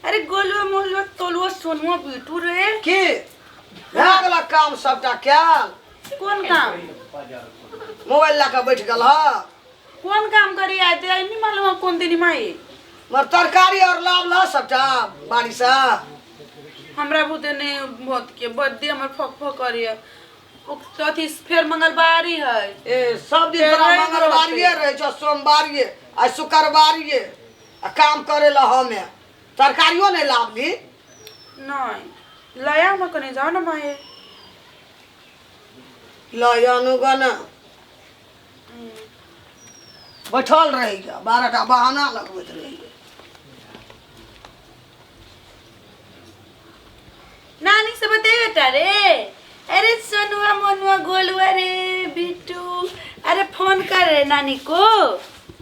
अरे गोलुआ मोलुआ तोलुआ सोनुआ बिटू रे। की भए गेल काम सबटा कयल? कोन काम? मोबाइल लए कऽ बैठ गेल ह। कोन काम करी आइ ते नहीं मालूम है कोन दिन माई। मगर तरकारी और लाभ ल सबटा बाड़ी से। हमरा बुते नहीं बहुत के बड्डे हमर फक फक करिए अथी फेर मंगलवारी है। ए सब दिन फेर तोरा रवि मंगलवारिये रहतै। रहै छौ, सोमवारिये आ शुक्रवारिये आ काम करे ला हमे तरकारियो नहीं लाबली। नहीं लया हम कने जाओ ना माए। लय अनुगन बैठल रही 12 टा बहाना लगबैत रही। नानी से बते बेटा रे। अरे सोनुआ मोनुआ गोलुआ रे बिट्टू, अरे फोन कर रे नानी को।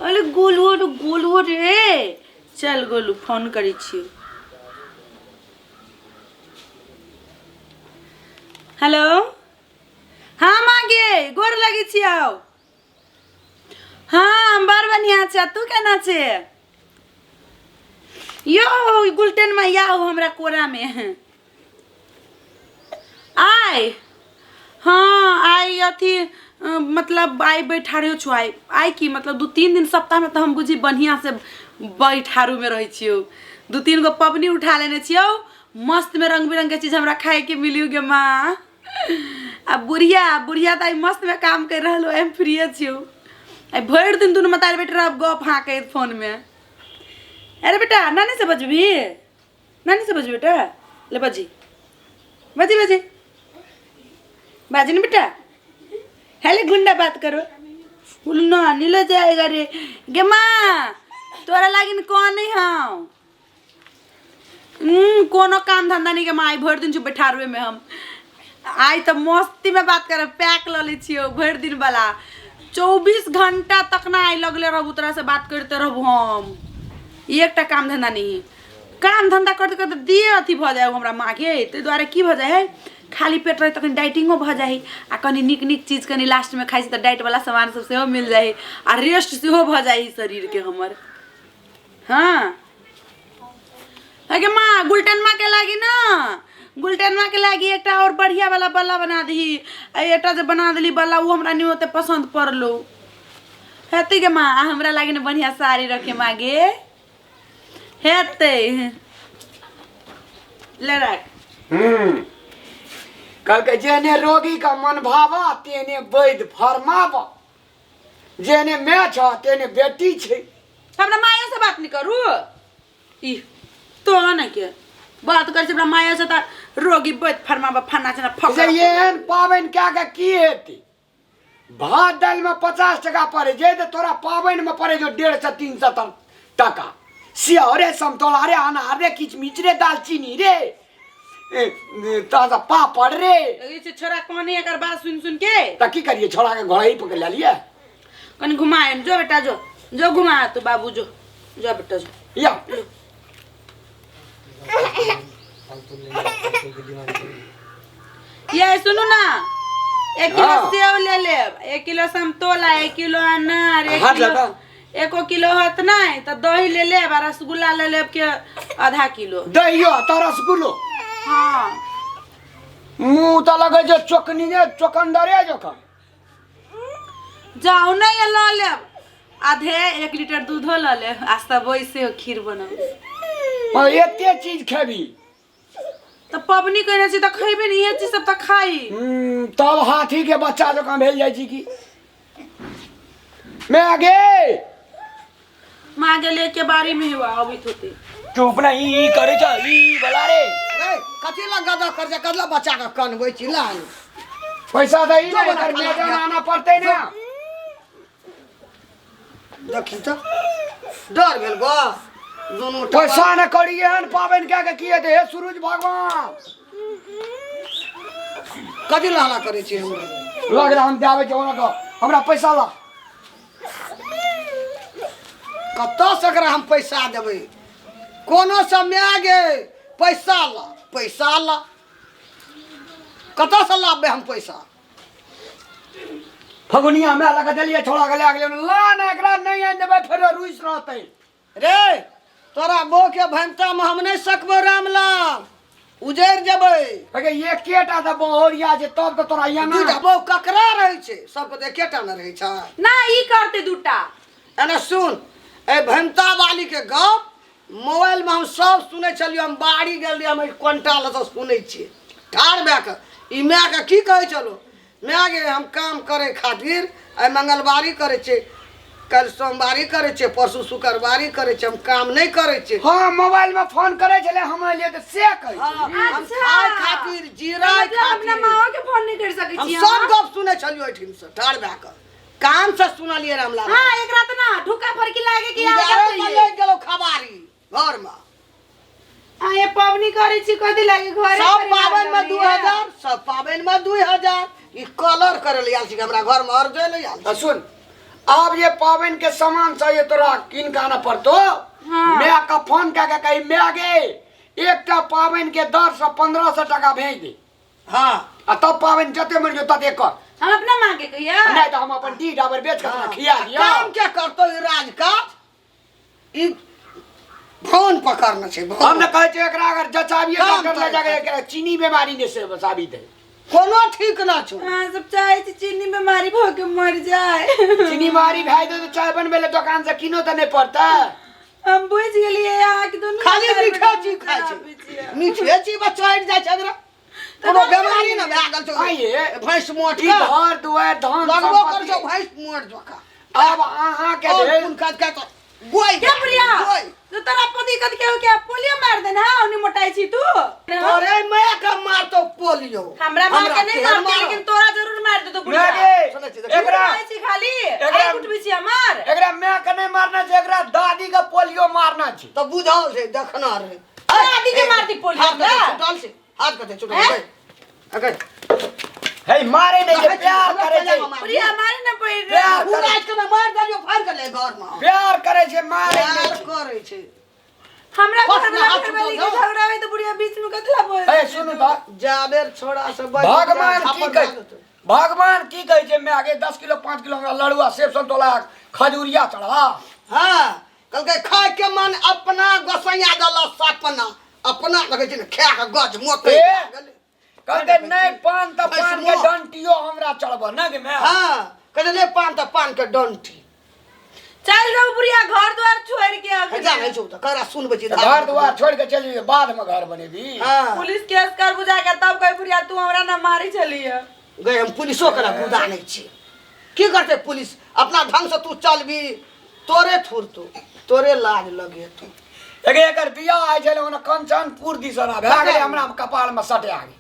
अरे गोलुआ रे गोलुआ रे, चल गोलू फोन करी छी। हेलो हाँ मागे गोर लगी छी आओ। हाँ बड़ बढ़िया छै, तू केना छे? यो गुलटेन में आओ हमरा कोरा में आय। हाँ आइ अथी मतलब आइ बैठारियो छु आइ आइ की मतलब 2-3 दिन सप्ताह में तो हम बुझी बढ़िया से बैठारू में रहै छियौ। 2-3 गो पबनी उठा लेने छियौ, मस्त में रंग बिरंग के चीज हमरा खाए के मिलियो गे माँ। आ बुढ़िया बुढ़िया तऽ आइ मस्त में काम कर रहल हो, हम फ्रीए छियौ। आइ भरि दिन दुनू मतार बेटा रहब गप हाँकैत फोन में। अरे बेटा नानी से बजबी, नानी से बजबी बेटा, ले बजी बजी बजी बाजी ना बेटा। हेले गुंडा बात करो बोलो नानी ले जाएगा रे गे माँ तोरा लागिन कौन नहीं हाँ। कोनो काम धंधा नहीं के माँ, आई भरि दिन चुप बैठारवे में हम आई तो मस्ती में बात करब पैक ल लै छियौ भरि दिन वाला 24 घंटा तक ना आई लगले रहबू तोरा से बात करते रहबू हम। एकटा काम धंधा नहीं, काम धंधा करते करते देह अथी भऽ जाय हमरा माँ के, ताहि दुआरे की भऽ जाइ है खाली पेट रहे तखन डाइटिंगो भऽ जाइ आ कनि नीक नीक चीज कनि लास्टमे खाइ छी तऽ डाइट वाला सामान सब सेहो मिल जाइ आ रेस्ट सेहो भऽ जाइ शरीरके हमर। हाँ अगे माँ गुलटन माँ के लागी ना, गुलटन माँ के लागी एकटा और बढ़िया वाला बल्ला बना दही। आ एकटा जे बना देली बल्ला वो हमरा नहीं ओते पसंद पड़लो हेतै गे माँ। आ हमरा लागी ने बढ़िया साड़ी रखे मागे हेतै ले रख। कहलकै जेने रोगी का मन भावा तेने वैद फरमावा, जेने माय छ तेने बेटी छै। हमरा माया से बात नहीं करू ई तो न के बात कर हमरा माया से त रोगी वैद फरमावा फन्ना छना फक। से एहन पाबनि कए के की हेतै? भात दालि में 50 टका पड़े जे तऽ तोरा पाबनि में पड़े जो 150 300 टका। सेव रे समतोला रे अनार रे किचमिच रे दालचीनी रे तहन पापड़ रे। ई छै छोरा कोनी एकर बात सुन सुन के। तऽ की करिए छोरा के घोड़े ही पकड़ लेलिए। कनी घुमा जो बेटा जो जो घुमा तू बाबू जो जो बेटा जो। या ये सुनू ना 1 किलो हाँ। सेव ले लेब, 1 किलो समतोला, 1 किलो अनार, एक हाथ किलो लगा। एको किलो होत नहीं तो दही ले लेब आ रसगुल्ला ले लेब के आधा किलो। दहियो त रसगुल्लो? हाँ। मुँह त लगे जे चोकनी जे चोकंदरे जकाँ। जाओ ना ये ल लेब आधे 1 लीटर दूधो ल लेब आ सब वैसे खीर बनाऊ। और एते चीज खेबी? त पबनी कइने छी त खैबे नहीं, इहे चीज सब त खाई। तब हाथी के बच्चा जकाँ भेल जाइ छी की। मैं आगे माँ के लेके बारी में हुआ अबित होते। चुप ना ई करे छ ई बला रे। रे कथी लग गदा कर जे कदला बच्चा के कनबै छी लान। पैसा दही ना, जो एकर बना मेजन खाना आना पड़तै ना। देखी त डर भेल गो दुनू पैसा न करी एहन पाबनि कए के की हेतै हे सूरज भगवान। कथी लहला करै छी हमरा? लग रहा हम देबै छी ओना के हमरा पैसा ला। कतऽ से एकरा हम पैसा देबै? कोनो समय गे पैसा ला पैसा ला, कतऽ से लाबबै हम पैसा? फगुनिया हमरा लगा देलियै छोड़ा के लए गेलियै ला ना एकरा नहीं आनि देबै फेर रुसि रहतै। रे तोरा बो के भनता में हम नहीं सकबो रामलाल, उजैर जेबै। अगे एकेटा तऽ बहोरिया छै, तब तऽ तोरा एना दूटा बो ककरा रहै छै? सबके तऽ एकेटा ने रहै छै। ना ई करते दूटा। एना सुन, ए भनता वाली के गप मोबाइल में हम सब सुनै छलियै। हम बाड़ी गेल रहियै, हम कोन्टा लऽ सुनै छियै ठाढ़ भए कऽ। ई मायके की कहै छलो, माय गे हम काम करै खातिर आइ मंगलवारी करै छियै, काल्हि सोमवारी करै छियै, परसू शुक्रवारी करै छियै, हम काम नहि करै छियै। हाँ, मोबाइल में फोन करे छले हम एलियै तऽ से कहै हाँ, छलै। हम खाय खातिर जीराय मतलब अपना खातिर माओ के फोन नहीं कर सकै हम छी। सब गप सुनै छलियै ओहिठाम से ठाढ़ भए कऽ, कान से सुनलियै रामलाल। हाँ, एकरा तऽ ना ढुका फरकी लागे कि आगे उजाड़े पर कहिए। लागि गेलौ खबारी घरमे। आ ये पबनी करै छी कथी लागे घरे सब परिवार पाबनि में लगे। 2000, सब पाबनि में 2000। ई कलर करे ले आयल छी हमरा घर में और जे ले आयल तऽ सुन, आब ये पाबनि के सामान सब ये तोरा कीन के आनऽ पड़तो। हाँ। माय के फोन कए के कही, माय गे एकटा पाबनि के दर से 1500 टका भेज दे। हाँ। आ तब पाबनि जते मरि जो तते कर। हम अपना माँ के कहिया? नहीं तो हम अपन डी डाबर बेच के तोरा खिया दियो। काम क्या करतो ई राजकाज? ई फोन पकड़ने छै, फोन। हम ने कहै छियै एकरा अगर जचाबिए काम डॉक्टर लए करै जाके एकरा चीनी बीमारी ने से साबित है। कोनो ठीक ना छौ। अहाँ सब चाहै छी चीनी बीमारी भऽ के मर जाए। चीनी बीमारी भए जेतै तऽ चाय बनबै लए दोकान से किनो तऽ नहि पड़तै। हम बुझि गेलियै अहाँके दुनू खाली गोटा मीठा चीज खाइ खराब छै। छियै। मीठे चीज पर चढ़ि जाइ छै एकरा। कोनो बीमारी ने भए गेल छौ। आइये। भैंस मोट ई के घर दुआरि धन लगबो कर सम्पत्ति छौ भैंस मोट जकाँ। आब अहाँके और भेल कोन काज खाइ तऽ गोइ क्या बुढ़िया? गोइ। तो तोरा पति कद के हो क्या पोलियो मार देना है ओनी मोटाई छी तू। तोरे माय के मारतो पोलियो। हमरा मार के नहीं केहन मारते, मारत? लेकिन तोरा जरूर मार देतो बुढ़िया। माय गे, सुनै छी, देखी। एकरा खाइ छी खाली एकरा- आइ उठबै छी हमर। एकरा माय के नहीं मारना छै, एकरा दादी के पोलियो मारना छै। तऽ बुझल छै देखना रे। दादी के मारती पोलियो हाथ कते हमरा? छुटल छै, हाथ कते छुटल हैं? छै। अगे हे मारे नहीं छै, देखै छी, प्यार हमरा करे छै। पहिले मार। बुढ़िया मारे ना पड़ि रे। प्यार उ राति के मार देलियो फाड़ के ले घर में। प्यार करे छै, मारे नहीं प्यार छै। करे छै। हमरा बस घर वाला हाथ घर वाली के छुटल छौ। झगड़ा होय तऽ बुढ़िया बीच में कथला बोल। हे सुनू तऽ जाबेर छोड़ा से बच भगवान जा, की झापड़ कहै मार देतौ। भगवान की कहै छै, माय गे 10 किलो 5 किलो हमरा लड़ुआ सेब संतोला खजूरिया चढ़ा। हाँ, कहलकै खाय के मन अपना गोसैया देलक सपना अपना लगै छै ने खाय के गज मोटे ए? भए गेलै। कहलकै नहि पान तऽ भैंस पान के मोट। डंटियो हमरा चढ़ब ने गे माय। हाँ, कहै नहि पान तऽ पान के डंटी। चल जाऊ बुढ़िया घर द्वार छोड़ के अखन। जा नहि छौ तऽ ककरा सुनबै छी? घर द्वार छोड़ के चलि जइयै, बाद में घर बनेबी। हाँ। पुलिस केस कर बुझा के तब कही बुढ़िया तू हमरा ना मारी छलियै। गए हम पुलिसो के ना गुदा नहि छी। की करतै पुलिस? अपना ढंग से तू चलबी तोरे थुरतो, तोरे लाज लगेतो। एगे एकर बियाह आइ छलै ओना कंचनपुर दिसन आ भए गेलै हमरा कपाल में सटा गेल।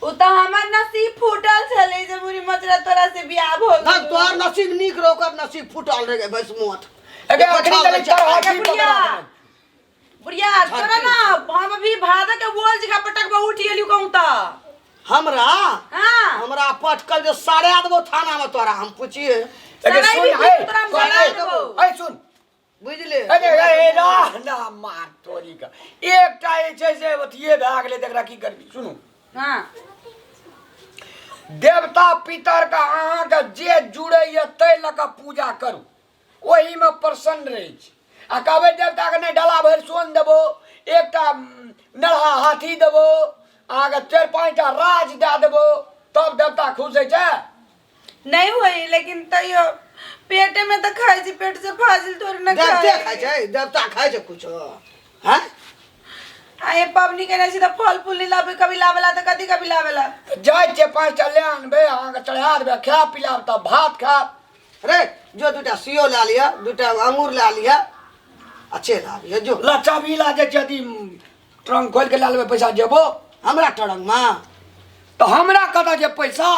उ तऽ हमर नसीब फूटल छलै जे बुढ़ी मचरा तोरा से बियाह भऽ ना गेल। तोहर नसीब नीक रहो, ओकर नसीब फूटल रह गेल भैंस मोट। एगे अखनी तक तरहथी बुढ़िया। पकड़ा देने। बुढ़िया तोरा ना हम अभी भादो के बोल जगह पटकबा उठ गेलियौ कहूं तऽ। हमरा? हाँ। हमरा पटकल जे 8.5 थाना में तोरा हम पूछिए। एगे सगाई सुन, भी हे, तोरा हम सुन, सगाई हे, देबौ। हे, सुन। बुझले? अरे, अरे, ना, ना, मार तोरी का। एकटा जे छै से अथिये भए गेलै तऽ एकरा की करबी? सुनू। हाँ। देवता पितर के अहाँके जे जुड़ैया ताहि लऽ कऽ पूजा करू, ओहिमे प्रसन्न रहै छै। आ कहबै देवताके नहि डाला भरि सोन देबो, एकटा नरहा हाथी देबो, अहाँके 4-5 टा राज दए देबो, तब देवता खुश होइ छै? नहीं होई, लेकिन तैयो पेटे में तो खाई छी, पेट से फाजिल थोड़ी ना देवते खाई। खाई छै, देवता खाई छै कुछो। हैं? आ ये पबनी केने छी तऽ फल फूल नहीं लाबे, कभी लाबेला तऽ कथी कभी लाबेला। जाइ छियै 5टा ले आनबै, अहाँके चढ़ा देबै, खाय पिलाब तब भात खायब। रे जो 2टा सेव लए लिअ, 2टा अंगूर लए लिअ आ चलि आबिहे जो। ला चाभी ला जाइ छियै, अथी ट्रंक खोलि के लए लेबै पैसा जेबो। हमरा ट्रंक में? तऽ हमरा कतऽ छै पैसा?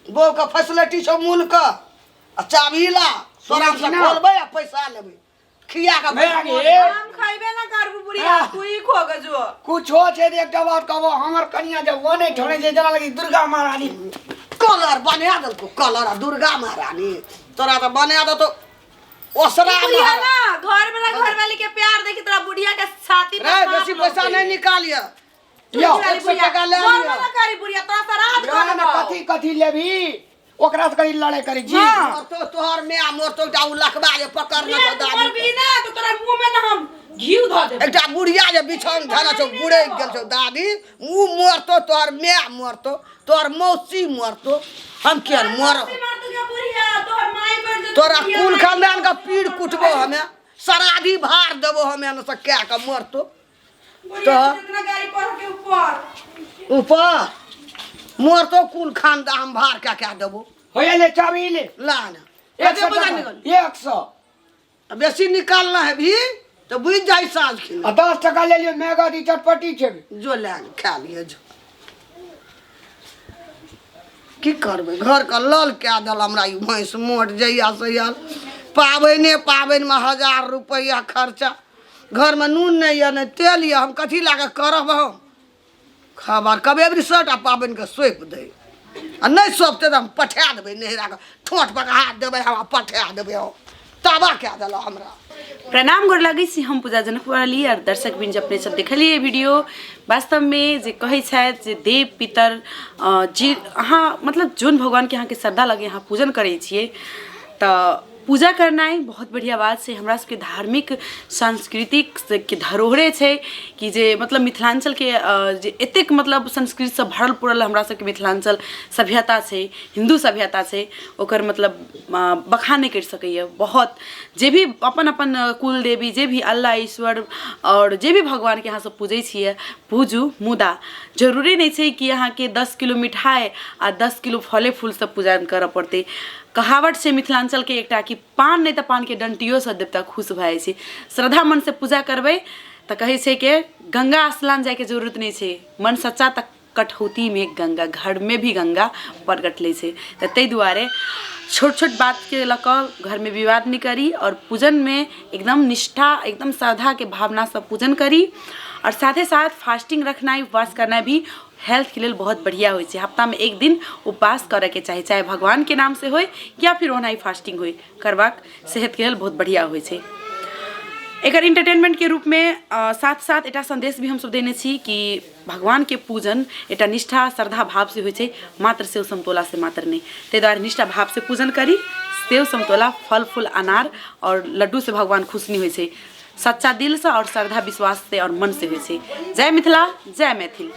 बो के फैसिलिटी छौ मूल के। आ चाभी ला, तोरा से सुनै छी ना? खोलबै आ पैसा लेबै। खिया के मैं भैंस आगे। मोट। हम खैबे ना करबू बुढ़िया, हाँ। तू ही खो के जो। कुछो छै तऽ एकटा बात कहबो, हमर कनिया जब वो नहि ठोने छै जेना लगी दुर्गा महारानी। कलर बना देलको, कलर आ दुर्गा महारानी तोरा तऽ बना देतो ओसरा बुढ़िया महारानी। ना घर वाला घर वाली के प्यार देखी तोरा बुढ़िया के छाती पर रे सांप बेसी पैसा लौटे। नहीं निकालिए। यौ, बुढ़िया, 100 टका ले बोल लिअ। ना करी बुढ़िया, तोरा सराध ना, ना, करबौ। कथी कथी लेबही? ओकरा से करी लड़ाई करै छी। हाँ। मरतो तोहर माय मरतो, एकटा उ लखबा जे पकड़ने छौ तू दादी। मरबी ना तो तोरा मुंह में ना हम घी धऽ देब। एकटा बुढ़िया जे बिछौन धरने छौ, गुड़ैक गेल छौ दादी, उ मरतो, तोहर माय मरतो, तोहर मौसी मरतो, हम किया ने मरब? तोरा कुल खानदान के पीर कुटबो हमे, सराधी भार देबो हमे ने से कए के मरतो। तो गाड़ी पढ़ के ऊपर ऊपर मरतो, कुल खानदान हम भार कए कए देबो। होया ले चाबी ले। ला ने। एक सौ कते पैसा टका। निकल? 100। आ बेसी निकालना है भी तो बुझि जाइ साँझ खिना। आ 10 टका ले लियो, मैगा दी चटपटी छै। जो लए खा लिअ जो। की करबै, घरके लल कए देल हमरा ई भैंस मोट जहिया से आयल। पाबनिए पाबनिमे 1000 रुपैआ खर्चा, घरमे नून नहि यऽ, नहि तेल यऽ, हम कथी लए कऽ करब? हम खबर कबे अबरी सभटा पाबनिके सौंपि दै, आ नहि सौंपतै तऽ हम पठा देबै नैहराके, ठोंठ पर हाथ देबै, हमरा पठा देबै। हम तबाह कए देलक हमरा। प्रणाम, गोर लगै छी। हम पूजा जनकपुर वाली और दर्शक बिन अपने सब देखलिए वीडियो। वास्तवमे जे कहै छथि जे देव पितर जे अहाँ मतलब जोन भगवानके अहाँके श्रद्धा लगे अहाँ पूजन करै छियै, तऽ पूजा करनाइ बहुत बढ़िआँ बात छै। हमरा सबके धार्मिक सांस्कृतिक के धरोहरे छै कि जे मतलब मिथिलाञ्चलके जे एतेक मतलब संस्कृतिसँ भरल पुरल हमरा सबके मिथिलाञ्चल सभ्यता छै, हिन्दू सभ्यता छै, ओकर मतलब बखान नहि करि सकैए। बहुत जे भी अपन अपन कुल देवी, जे भी अल्लाह, ईश्वर आओर जे भी भगवानके अहाँ सब पूजै छियै, पूजू, मुदा जरूरी नहि छै कि अहाँके 10 किलो मिठाइ आ 10 किलो फले फूलसँ पूजा करऽ पड़तै। कहावत छै मिथिलाञ्चलके एकटा कि पान नहि तऽ पानके डंटियोसँ देवता खुश भऽ जाइ छै। श्रद्धा मनसँ पूजा करबै तऽ कहै छै कि गंगा स्नान जाइके जरूरत नहि छै, मन सच्चा तऽ कठौतीमे गंगा, घरमे भी गंगा प्रगट लै छै। तऽ ताहि दुआरे छोट छोट बातके लऽ कऽ घरमे विवाद नहि करी आओर पूजनमे एकदम निष्ठा, एकदम श्रद्धाके भावनासँ पूजन करी। आओर साथे साथ फास्टिंग रखनाइ, उपवास करनाइ भी हेल्थके लेल बहुत बढ़िआँ होइ छै। हफ्तामे एक दिन उपवास करऽके चाही, चाहे भगवानके नामसँ होइ या फिर ओनाही फास्टिंग होइ, करबाक सेहतके लेल बहुत बढ़िआँ होइ छै। एकर इंटरटेनमेंटके रूपमे साथ साथ एकटा सन्देश भी हमसब देने छी कि भगवानके पूजन एकटा निष्ठा श्रद्धा भावसँ होइ छै, मात्र सेव समतोलासँ मात्र नहि। ताहि दुआरे निष्ठा भावसँ पूजन करी। सेव समतोला, फल फूल, अनार आओर लड्डूसँ भगवान खुश नहि होइ छै, सच्चा दिलसँ आओर श्रद्धा विश्वाससँ आओर मनसँ होइ छै। जय मिथिला, जय मैथिल।